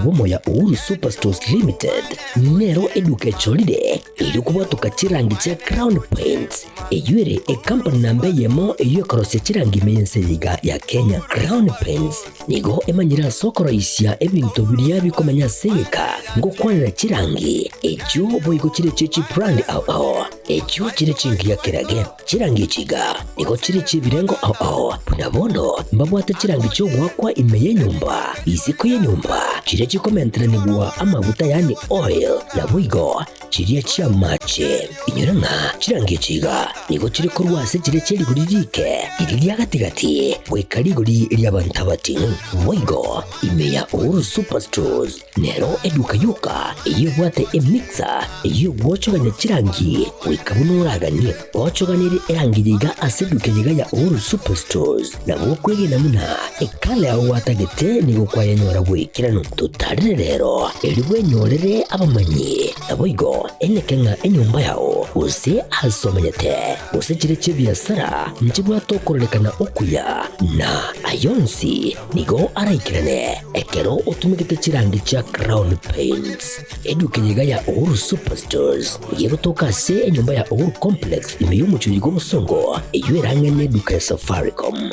obomo ya Uhuru Superstores Limited nero eduka echorire erio kobwatoka chirangi chia Crown Paints, eyio ere ekampani namba eyemo eyio ekorosia chirangi ime y'ense eye iga ya Kenya. Crown Paints nigo emanyire ase okoroisia ebinto biria bikomenya ase egeka ngokwanera chirangi echio boigo chire chie chibrand ao ao echio chire chingiya kerage. Chirangi echi iga nigo chire chi'ebirengo ao ao, buna bono mbabwate chirangi chi'ogoakwa ime y'enyomba, isiko y'enyomba, chiria chikomenteranigwa amaguta yaani oil, naboigo chiria chi'amache. Inyora ng'a chirangi echi iga nigo chire korwa ase chiria chie rigori riike, riria ria gati-gati, goika rigori ri'abanto abating'u. Boigo ime ya Uhuru Superstores Nero eduka yoka eyio ebwate emixer eyio egwochogania chirangi goika buna oraganie. Ochoganirie erangi eye iga ase eduka eye iga ya Uhuru Superstores nabo okwegena buna ekala yao gwatagete nigo kwayenyora bw'ekeranu. Totarire rero erio bwenyorere abamanyi naboigo eneke ng'a enyomba yao gose ase omenyete gose chire chi'ebiasara nchibwate okororekana okuya na ayonsi Nigo araikerane ekero otumegete chirangi chia Crown Paints. Eduka eye iga ya Uhuru Superstores nigo egotoka ase enyomba ya Uhuru Complex ime y'omochie bw'obosongo eyio erang'e neduka ya Safaricom.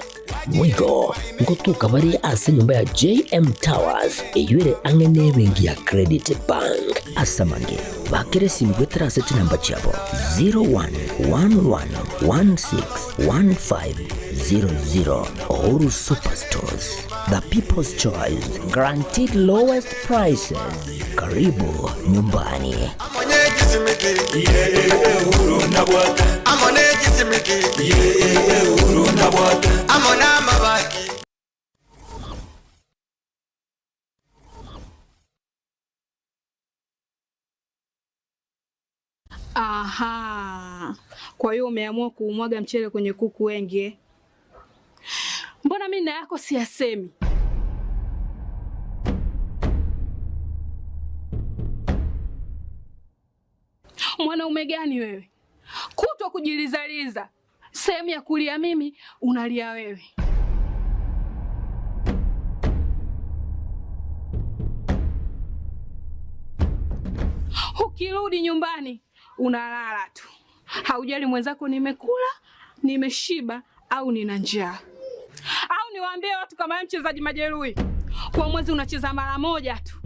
Boigo ngotoka bare ase enyomba ya JM Towers eyio ere ang'e nebenki ya Credit Bank. Ase amange, bakera esimi goetera ase chinamba chiabo 0111161500. Uhuru Superstores, the people's choice, guaranteed lowest prices. Karibu nyumbani. Aha, kwa hiyo umeamua kuumwaga mchele kwenye kuku wengi eh? Mbona mimi na yako siyasemi? Mwanaume gani wewe, kutwa kujilizaliza, sehemu ya kulia mimi unalia wewe. Ukirudi nyumbani unalala tu, haujali mwenzako nimekula, nimeshiba au nina njaa. Au niwaambie watu kama wewe mchezaji majeruhi, kwa mwezi unacheza mara moja tu.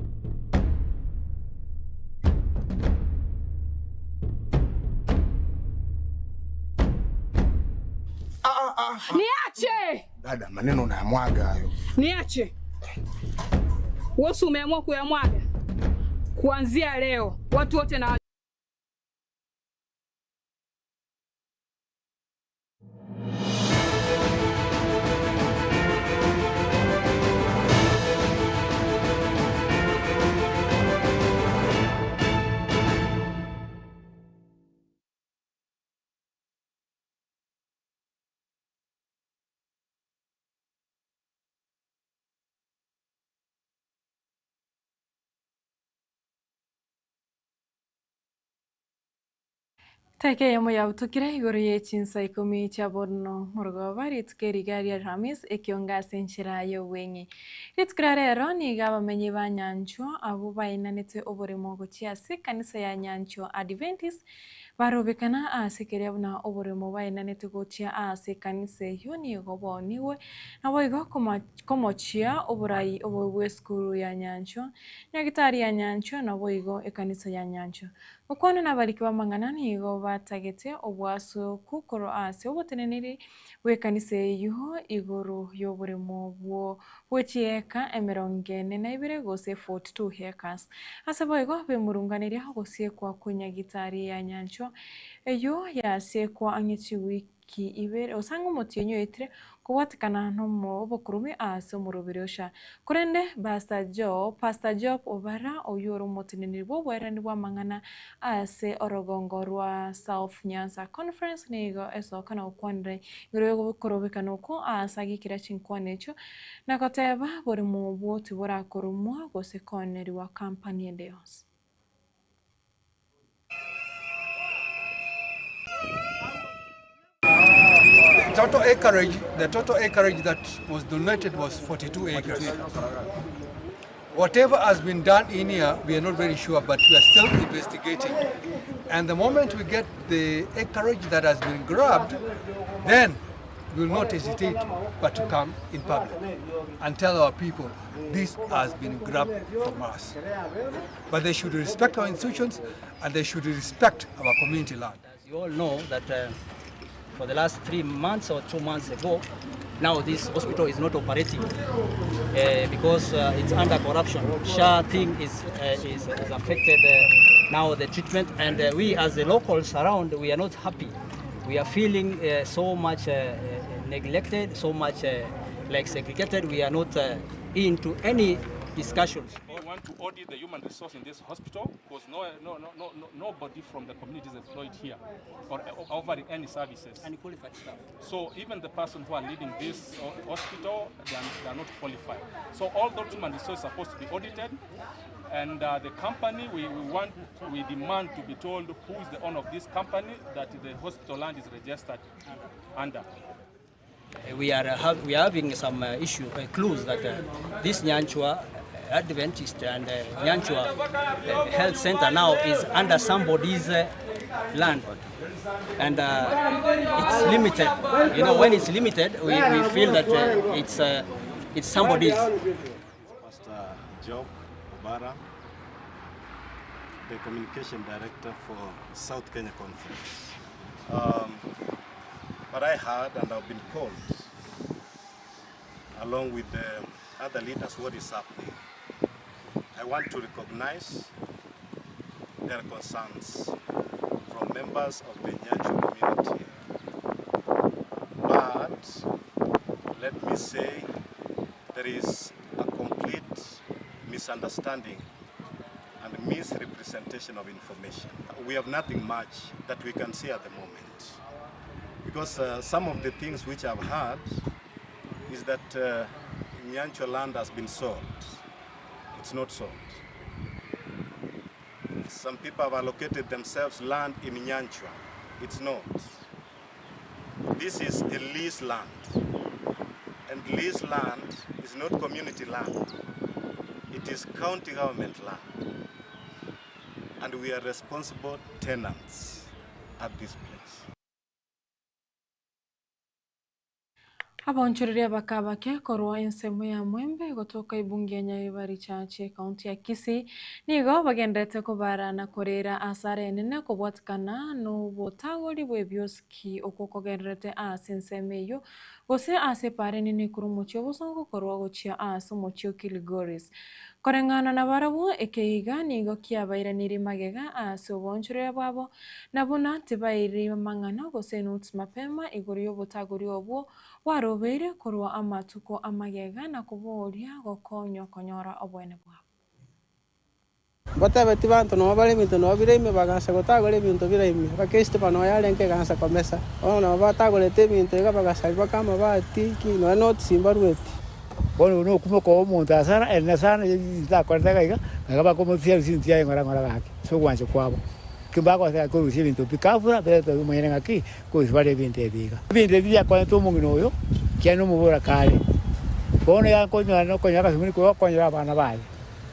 Niache Dada, maneno unayamwaga hayo. niache. Wewe si umeamua kuyamwaga? Kuanzia leo watu wote na Teke eyemo yabutokire igoro ye chinsa ikomi chia bono morogoba rituko eri iga ria Alhamis ekionga ase enchera y'obweng'e. Rituko ria rero nigo abamenyi ba Nyanchwa abwo baenanete oboremo gochia ase ekanisa ya Nyanchwa Adventist Barobekana aase keria buna oboremo baenanete gochia aase ekanisa eyio nigo boonigwe, naboigo komochia oborai obo bw'esukuru ya Nyanchwa, Nyagitari ya Nyanchwa, naboigo ekanisa ya Nyanchwa. Gokwana nabariki b'amang'ana nigo batagete obwasoku korwa aase oboteneneri bw'ekanisa eyio igoro y'oboremo obwo bwe chieka emerongo ene na ibere gose 42 acres. Ase boigo bemurunganeria ogosiekwa kw'enyagitari ya nyanchwa eyio yasiekwa ang'e chiwiki ibere gose ang'e omotienyi oetire kobwatekana nobokurubi ase omoroberi osha. Korende Pastor Job, Pastor Job Obara oyio ore omoteneneri bw'oboerani bw'amang'ana ase orogongo rwa South Nyanza Conference nigo esoka na gokwanera igoro y'okorobekana okwo aase agikera chinkwana echio na goteba borimo obwo tiborakoromwa gose koonerigwa company ende yonsi. Total acreage, the total acreage that was donated was 42 acres. Whatever has been done in here, we are not very sure, but we are still investigating. And the moment we get the acreage that has been grabbed, then we will not hesitate but to come in public and tell our people this has been grabbed from us. But they should respect our institutions and they should respect our community land. As you all know that for the last 3 months or 2 months ago, now this hospital is not operating because it's under corruption. SHA thing is affected now the treatment, and we as the locals around, we are not happy. We are feeling so much neglected, so much segregated. We are not into any discussions. We want to audit the human resource in this hospital because nobody from the community is employed here or offering any services. And qualified staff. So even the person who are leading this hospital, they are not qualified. So all those human resources are supposed to be audited, and the company, we demand to be told who is the owner of this company that the hospital land is registered under. We are having some clues that this Nyanchwa Adventist and Nyanchwa Health Center now is under somebody's land, and it's limited. When it's limited, we feel that it's somebody's. Pastor Job Obara, the communication director for South Kenya Conference. But I heard and I've been called, along with the other leaders, what is happening. I want to recognize their concerns from members of the Nyanchwa community. But let me say there is a complete misunderstanding and misrepresentation of information. We have nothing much that we can say at the moment, because some of the things which I've heard is that Nyanchwa land has been sold. It's not sold. Some people have allocated themselves land in Nyanchwa. It's not. This is a lease land. And lease land is not community land. It is county government land. And we are responsible tenants at this place. Abonchoreria bakabake korwa ensemo ya Mwembe gotoka ibunge ya Nyaribari Chache kaunti ya Kisii nigo bagendete kobarana korera asara enene kobwatikana n'obotagori bw'ebioski okwo kogenderete ase ensemo eywo gose ase epara enene korwa omochie obosongo korwa gochia ase omochie o Kilgoris. Koreng'ana na barabwo ekeiga nigo kiabairanire magega ase obonchoreria bwabo na buna tibairire amang'ana gose notes mapema igoro y'obotagori obwo bwarobeire korwa amatuko amagega na koboria gokonywa konyora obwene bwabo. Batabeti bantu no bari bintu no birime bagansa gotagora ebintu biraime bakristo bano yarenke gansa komesa ono batagorete ebintu iga bagasari bakama batiki no no tsimbarweti Bono no kuma ko omonto asara ene sana ntakorete iga iga bakomotia sintia ngora ngora gake so gwanje kwabo kimbako ase korusia ebintu bikafura bete omonyene ng'aki korusia bare ebinto ebi iga ebinto ebi biakorete omong'ina oyo kiani omobora kare bono yakonyora nokonyora akasumuni koyo okonyora abana baye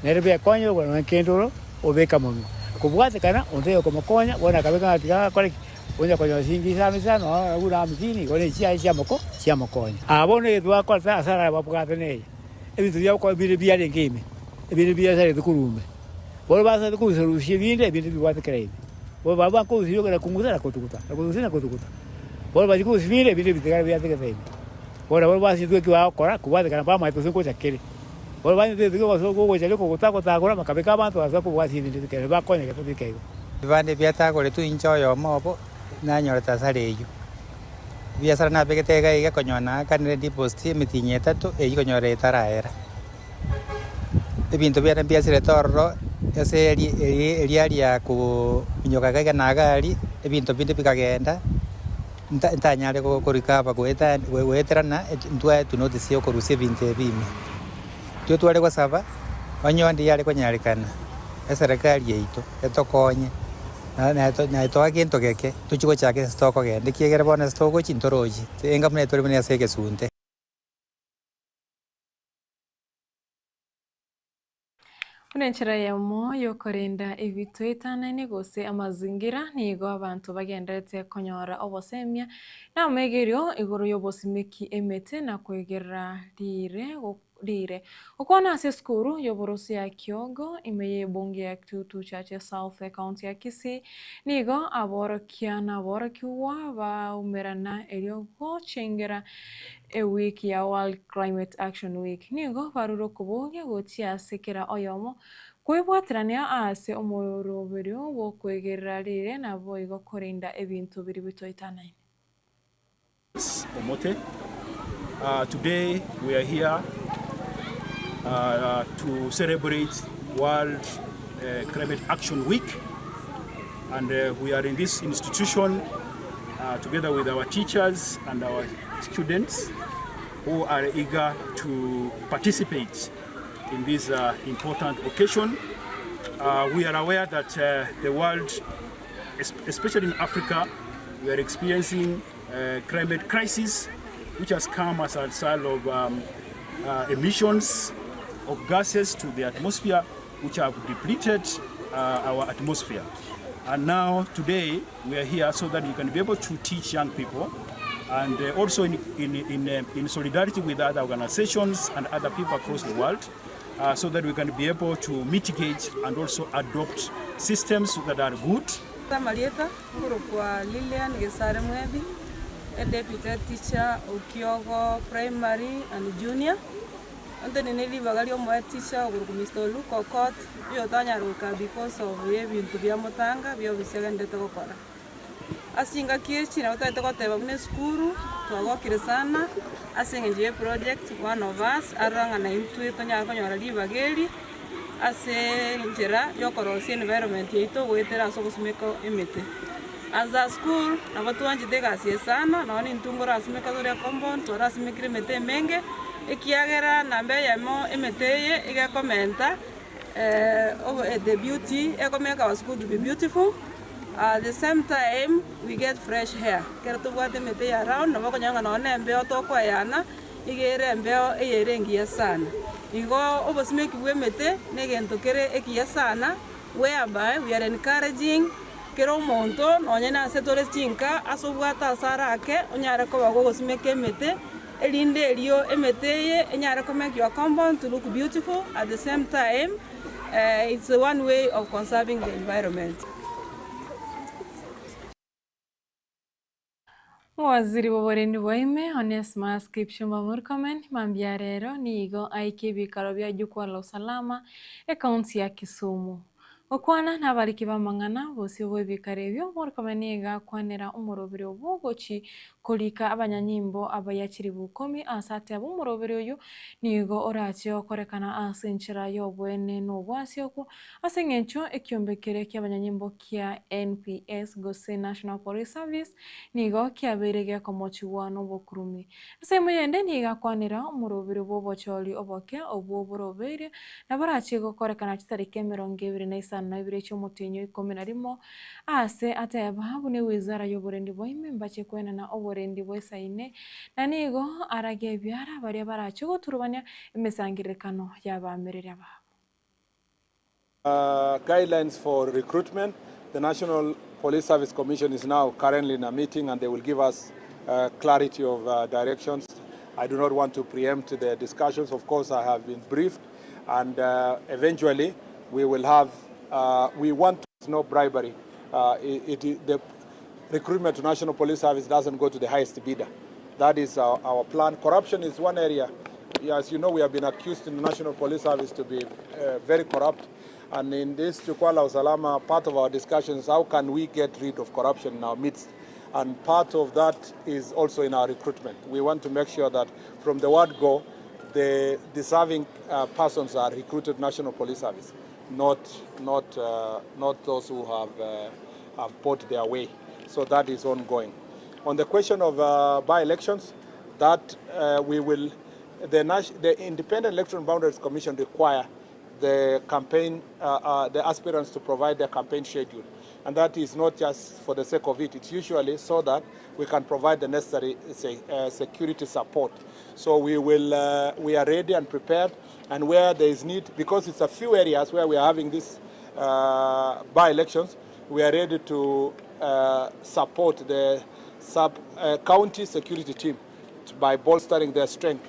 nere biakonyire obwo nonye kendoro obeka monwa kobwatekana onde okomokonya bono akabeka ng'a tiga akore ki onya konyora shilingi isano isano buna hamsini igo na echiaye chiamoko chiamokonya. Aa bono egento bakorete ase araya babwate neye ebinto biagokonya bire biarenge ime ebinde biasarete korwa ime bono basarete korusia ebinde ebinde bibwate kera ime bono barabwo bakorusia na kong'usa na kotuguta na korusia na kotuguta bono bachia korusia binde ebinde bitigare biatigete ime bono nabo basintwe eki bagokora kobwatekana bamaete gose ngocha kere bono banyete gose gogocha rioka gotagotagora bakabeka abanto ase okobwatia ebinto bikere bakonyegete bike igo. Ebibande biatagoretwe inche oyomo obo, nanyorete asara eywo. Ebiasara nabegete iga iga konyora naakanire deposit emitinyi etato, eywo konyora etaraera. Ebinto biane mbiasirete ororo, ase eri eri eria ria kominyoka iga iga na iga aria, ebinto binde bikagenda, nta ntanyare go korecover goeta goeterana ntwaetwe notice ya okorusia ebinto ebi ime. Intwe tware gosaba, onye onde yare konyarekana, eserekari yaito etokonye, na etoa gento geke, tochie gochaka ase tokogenda, ekiagera bono ase togochia ntorochi, enga buna etore buna ase egesunte. Buna enchera eyemo y'okorenda ebitoetanaine gose amazingira, nigo abanto bagendererete konyora obosemia na amaegerio igoro y'obosimeki emete na koigerera riire riire. Gokwana ase esukuru y'oboroso ya Kiogo ime y'ebunge ya Kitutu Chache South ekaunti ya Kisii, nigo aborokia na aborokigwa baumerana erio gochengera Ewiki ya World Climate Action Week nigo barure okoboria gochia ase kera oyomo kwebwaterania aase omoroberio bw'okoegerera rire naboigo korenda ebinto biria bitoetanaine. Omote. Today we are here to celebrate World Climate Action Week and we are in this institution together with our teachers and our students who are eager to participate in this important occasion. We are aware that the world, especially in Africa, we are experiencing a climate crisis which has come as a result of emissions of gases to the atmosphere which have depleted our atmosphere. And now today we are here so that we can be able to teach young people and also in solidarity with other organizations and other people across the world so that we can be able to mitigate and also adopt systems that are good. Amarieta nkorokwa Lilian Gesare Mwebi, e deputy teacher o Kiogo Primary and Junior. Ntenene ribaga ria omoe teacher okorokwa Mr. Oluka Okoth, oyo otanyara goika because of ebinto bia motanga bia obisi agenderete gokora. Ase chingaki echi nabo totagete goteba buna esukuru, twagokire sana ase eng'encho ya eproject one of us arora ng'a naintwe tonyare konyora ribaga eri ase enchera ya okorosia environment yaito goetera ase ogosimeka emete. As a school, nabo twanchete egasi eye sana, nonye intwe nkorasimeka tore ecompound, twarasimekire emete emenge, ekiagera namba eyemo emete eye iga ekomenta the beauty, ekomake our school to be beautiful, at the same time we get fresh air. Ekero tobwate emete eye around, nabo okonyora ng'a nonye na embeo tokoeyana, iga ere embeo eye ere engiya sana. Igo obosimeki bwa emete na egento kere ekiya sana, whereby we are encouraging kera omonto nonye na ase tore chinka ase obwate ase arake onyare koba gogosimeka emete erinde erio emete eye enyare ko make your compound to look beautiful at the same time it's one way of conserving the environment. Omowaziri bw'oborendi bwa ime, Onesmus Kipchumba Murkomen, mambia rero nigo aikia ebikaro bia Jukwaa la Usalama ekaunti ya Kisumu. Gokwana nabariki b'amang'ana bosio bw'ebikaro ebio, Murkomen nigo akwanera omoroberi obwo gochi korika abanyanyimbo abaya chiribu ikomi ase ateba omoroberi oyio nigo orache gokorekana ase enchera y'obwene na obwasi okwo ase eng'encho ekiombe keria ki'abanyanyimbo kia NPS gose National Police Service nigo kiabeire gekomochigwa nobokurumi. Ensemo yende nigo akwanera omoroberi bw'obochori oboke obwo borobeire na borachie gokorekana chitariki emerongo ebere na isano na ibere chi'omotienyi o ikomi na rimo ase ateba buna ewizara y'oborendi bwa ime mbache koenana oborendi bw'esaine na nigo arage ebiara baria barache goturubania emesangererekano y'abaamereria babo. Guidelines for recruitment. The National Police Service Commission is now currently in a meeting and they will give us clarity of directions. I do not want to preempt the discussions. Of course, I have been briefed and eventually we will have, we want no bribery. The recruitment to National Police Service doesn't go to the highest bidder. That is our plan. Corruption is one area. As you know, we have been accused in the National Police Service to be very corrupt. And in this Jukwaa la Usalama, part of our discussion is how can we get rid of corruption in our midst? And part of that is also in our recruitment. We want to make sure that from the word go, the deserving persons are recruited National Police Service, not those who have bought their way. So that is ongoing. On the question of by-elections, that we will, the Independent Electoral Boundaries Commission require the campaign, the aspirants to provide their campaign schedule. And that is not just for the sake of it, it's usually so that we can provide the necessary security support. So we are ready and prepared. And where there is need, because it's a few areas where we are having these by-elections, we are ready to support the sub-county security team by bolstering their strength,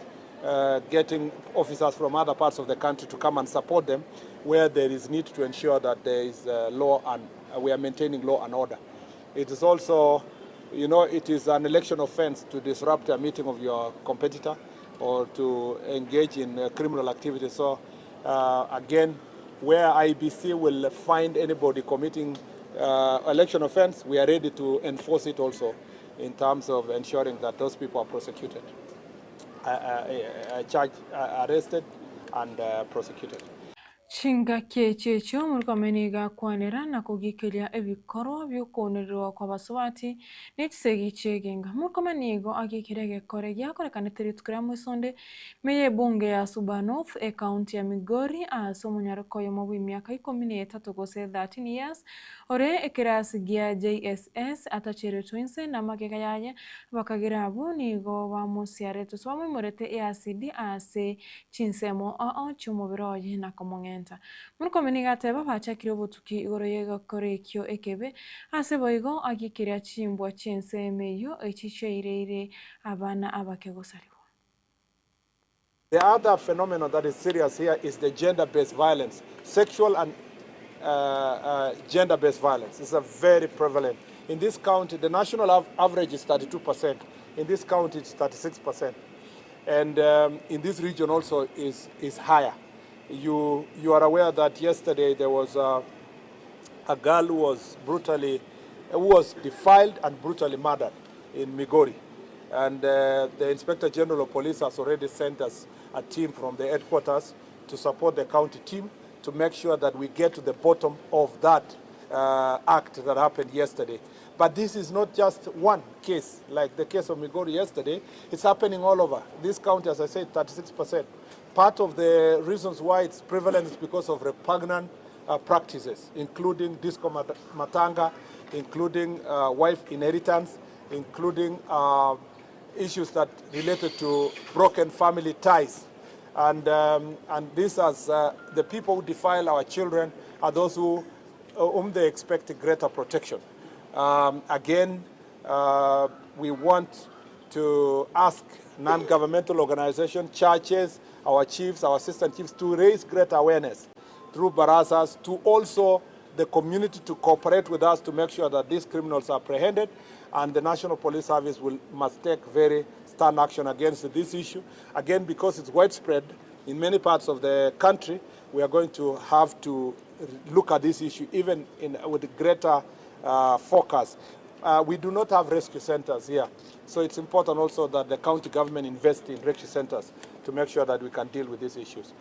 getting officers from other parts of the country to come and support them where there is need to ensure that there is law and we are maintaining law and order. It is also, you know, it is an election offense to disrupt a meeting of your competitor or to engage in criminal activity. So, again, where IEBC will find anybody committing election offense, we are ready to enforce it also in terms of ensuring that those people are prosecuted, charged, arrested and prosecuted. Chingaki echi echio omorwani nigo akwanera na kogikeria ebikorwa bi'okounererwa kw'abasubati ne chisegi chi'egenga. Murkomen nigo agikire egekore giakorekanete rituko ria Mwesonde ime y'ebunge ya Suba North, ekaunti ya Migori ase omonyaroko oyomo bw'emiaka ikomi na etato gose 13 years ore ekerasi gia JSS atacheretwe inse na amagega yaye abakagera abwo nigo bamosiarete gose bamoimorete easidi ase chinsemo ao chi'omobere oye na komong'enta. Murkomen nigo ateba bachakire obotuki igoro y'egekoro ekio ekebe, ase boigo agikeria chimbwa chi'ensemo eyio echi chiaireire abana abake gosarigwa. The other phenomenon that is serious here is the gender-based violence, sexual and gender-based violence. It's a very prevalent. In this county, the national average is 32%. In this county, it's 36%. And in this region also is higher. You are aware that yesterday there was a girl who was brutally, who was defiled and brutally murdered in Migori. And the Inspector General of Police has already sent us a team from the headquarters to support the county team to make sure that we get to the bottom of that act that happened yesterday. But this is not just one case, like the case of Migori yesterday. It's happening all over. This county, as I said, 36%. Part of the reasons why it's prevalent is because of repugnant practices, including disco matanga, including wife inheritance, including issues that related to broken family ties. And this as the people who defile our children are those whom they expect greater protection. Again, we want to ask non-governmental organizations, churches, our chiefs, our assistant chiefs to raise greater awareness through barazas, to also the community to cooperate with us to make sure that these criminals are apprehended, and the National Police Service must take very stern action against this issue. Again, because it's widespread in many parts of the country, we are going to have to look at this issue even with greater focus. We do not have rescue centers here, so it's important also that the county government invest in rescue centers to make sure that we can deal with these issues.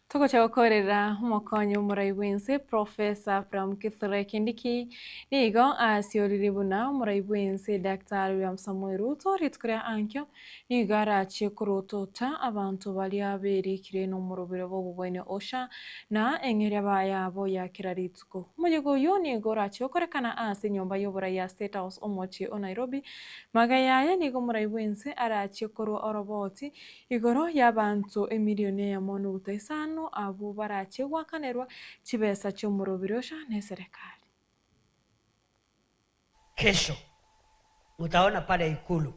Togocha gokorera omokonyi omorai bwense Professor Abraham Kithure Kindiki nigo asiorire buna omorai bwense Daktari William Samoei Ruto rituko ria ankio nigo arachie korotota abanto baria berikire nomorobere bw'obobweni osha na eng'eria bayabo ya kera rituko. Omoyega oyo nigo orachie gokorekana ase enyomba y'oborai ya State House omochie o Nairobi. Maega yaye nigo omorai bwense arachie korwa oroboti igoro y'abanto emilioni eyemo nuguta isano abwo barachie goakanerwa chibesa chi'omorobere osha na eserekari. Kesho mutaona pale Ikulu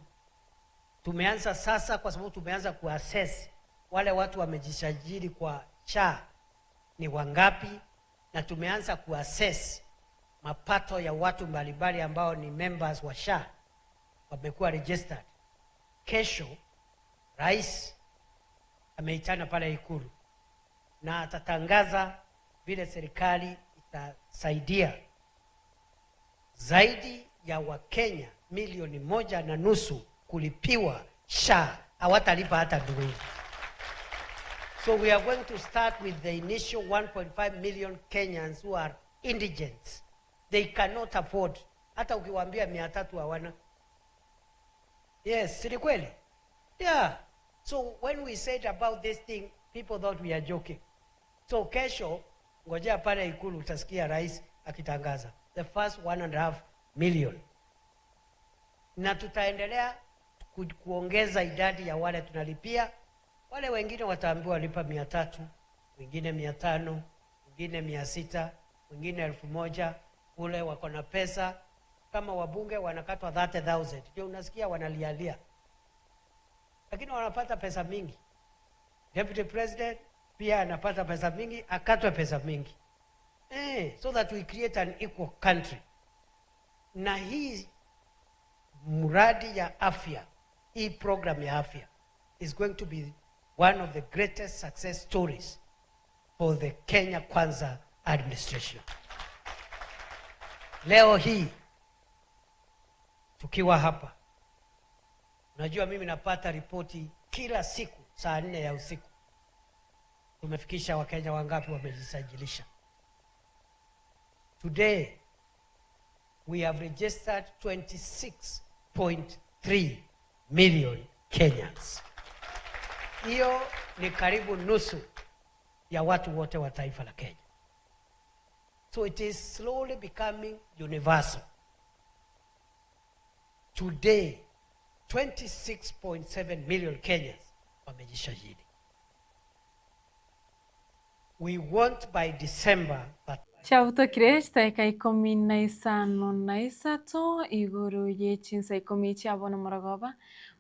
tumeanza sasa, kwa sababu tumeanza kuassess wale watu wamejisajili kwa SHA ni wangapi, na tumeanza kuassess mapato ya watu mbalimbali ambao ni members wa SHA wamekuwa registered. Kesho rais ameitana pale Ikulu na atatangaza vile serikali itasaidia zaidi ya Wakenya milioni 1.5 kulipiwa SHA, hawatalipa hata ndururu. So we are going to start with the initial 1.5 million Kenyans who are indigents. They cannot afford. Hata ukiwaambia 300 hawana. Yes, si kweli? Yeah. So when we said about this thing, people thought we are joking. So kesho, ngojea pale Ikulu utasikia rais akitangaza the first 1.5 million. Na tutaendelea kuongeza idadi ya wale tunalipia. Wale wengine wataambiwa lipa 300, wengine 500, wengine 600, wengine 1000. Kule wako na pesa kama wabunge wanakatwa 30,000 ndio unasikia wanalialia, lakini wanapata pesa mingi. Deputy President pia anapata pesa mingi, akatwe pesa mingi so that we create an equal country. Na hii mradi ya afya, hii program ya afya is going to be one of the greatest success stories for the Kenya Kwanza administration. Leo hii tukiwa hapa, unajua mimi napata ripoti kila siku saa 4 ya usiku, tumefikisha Wakenya wangapi wamejisajilisha. Today we have registered 26.3 million Kenyans. Hiyo ni karibu nusu ya watu wote wa taifa la Kenya. So it is slowly becoming universal. Today 26.7 million Kenyans wamejisajili. We want by December that Chiabutokire chidakika 13 igoro ye chinsa 10 chiabo nomorogoba,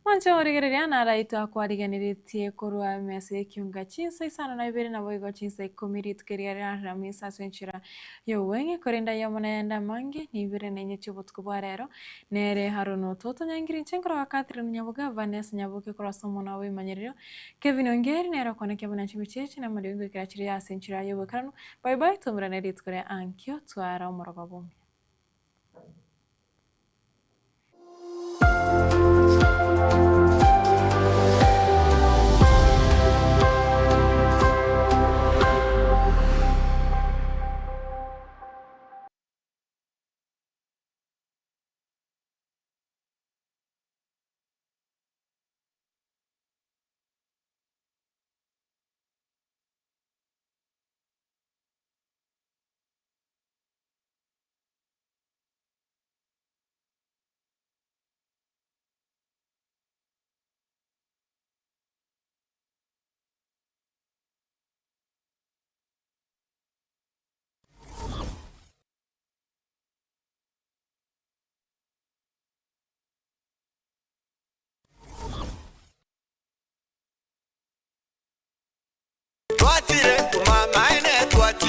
mwanche origereria naraito akwarigeneretie korwa emesa y'ekiunga chinsa 52 naboigo chinsa 10 rituko eria ria Alhamisi ase enchera y'obweng'e korende ayio amo nayende amange nibere na inye chi'obotuko bwa rero nere Haron Ototo Nyaingiri inche nkorwa Catherine Nyaboga Vanessa Nyaboke korwa ase omwana bw'emanyerero Kevin Ongeri nere okonekia buna chimichi echi namariogi goikera chiria ase enchera y'oboikeranu. Bye bye tomerane rituko ria ankio twara omorogoba omuya.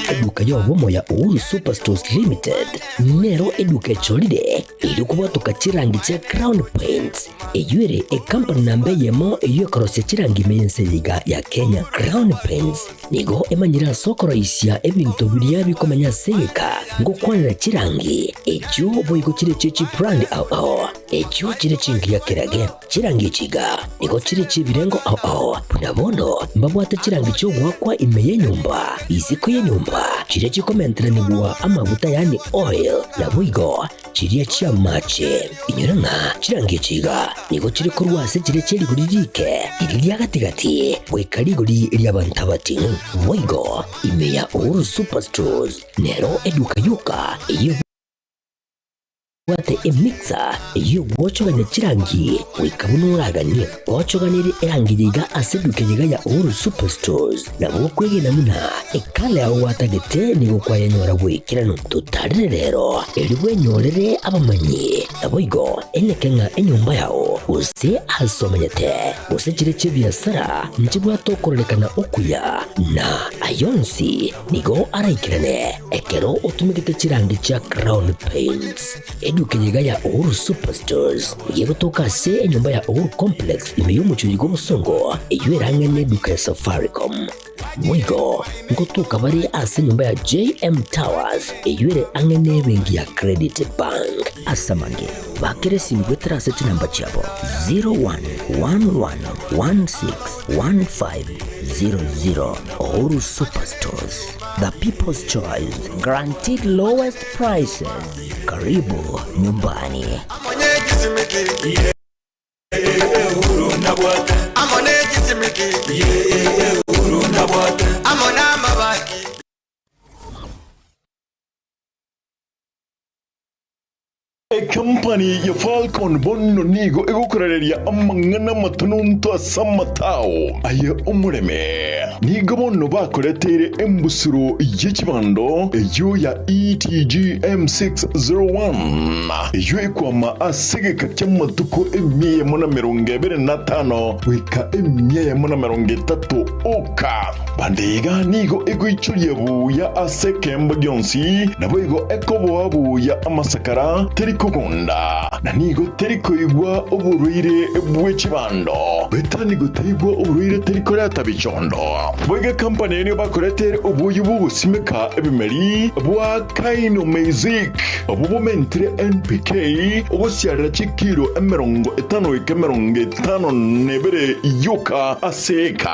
Eduka y'obomo ya Uhuru Superstores Limited nero eduka echorire eri kobwatoka chirangi chia Crown Paints eywo ere ecompany namba eyemo eywo ekorosia chirangi ime y'ense eye iga ya Kenya. Crown Paints nigo emanyire ase okoroisia ebinto biria bikomenya ase egeka ngokwanera chirangi echio boigo chire chie chibrand ao ao echio chire chingiya kerage. Chirangi echi iga nigo chire chi'ebirengo ao ao, buna bono mbabwate chirangi chi'ogoakwa ime y'enyomba, isiko y'enyomba, chiria chikomenteranigwa amaguta yaani oil, naboigo chiria chi'amache. Inyora ng'a chirangi echi iga nigo chire korwa ase chiria chie rigori riike, riria ria gati-gati, goika rigori ri'abanto abating'u. Boigo ime ya Uhuru Superstores nero eduka yoka eyio Bwate emixer eyio y'ogwochogania chirangi goika buna oraganie. Gwochoganirie erangi yaiga ase eduka eyeiga ya Uhuru Superstores, nabo okwegena buna ekala yao gwatagete nigo kwayenyora bw'ekeranu. Totarere rero erio bwenyorere abamanyi, naboigo eneke ng'a enyomba yao gose ase omenyete gose chire chi'ebiasara nchibwate okororekana okuya, na ayonsi Nigo araikerane ekero otumegete chirangi chia Crown Paints. Eduka eye iga ya Uhuru Superstores nigo egotoka ase enyomba ya Uhuru Complex ime y'omochie oyo bw'obosongo eyio erang'e neduka ya Safaricom. Boigo ngotoka bare ase enyomba ya JM Towers eyio ere ang'e nebenki ya Credit Bank. Ase amange, bakera esimi goetera ase chinamba chiabo 0111161500. Uhuru Superstores, the people's choice, guaranteed lowest prices. Karibu nyumbani. Ekampani ya Falcon bono nigo egokorareria amang'ana amatononto ase amatao aye omoreme. Nigo bono bakoreteire embusuro ye chibando eyio ya ETG M601, eyio ekwama ase egeka ki'amatuko emia eyemo na 25 goika 130 oka. Bande iga nigo egoichoria buya ase ekeemba gionsi, naboigo ekoboa buya amasakara, teri kogunda, na nigo teri koigwa oborwaire bwe chibando. Goetania nigo taigwa oborwaire teri koreta bichondo. Boigo ekampani eye nigo bakoretere oboyio bw'ogosimeka ebimeri bwa Kainomeizic, obwo bomentire NPK ogosiarera chikiro 50 goika 52 yoka ase eka.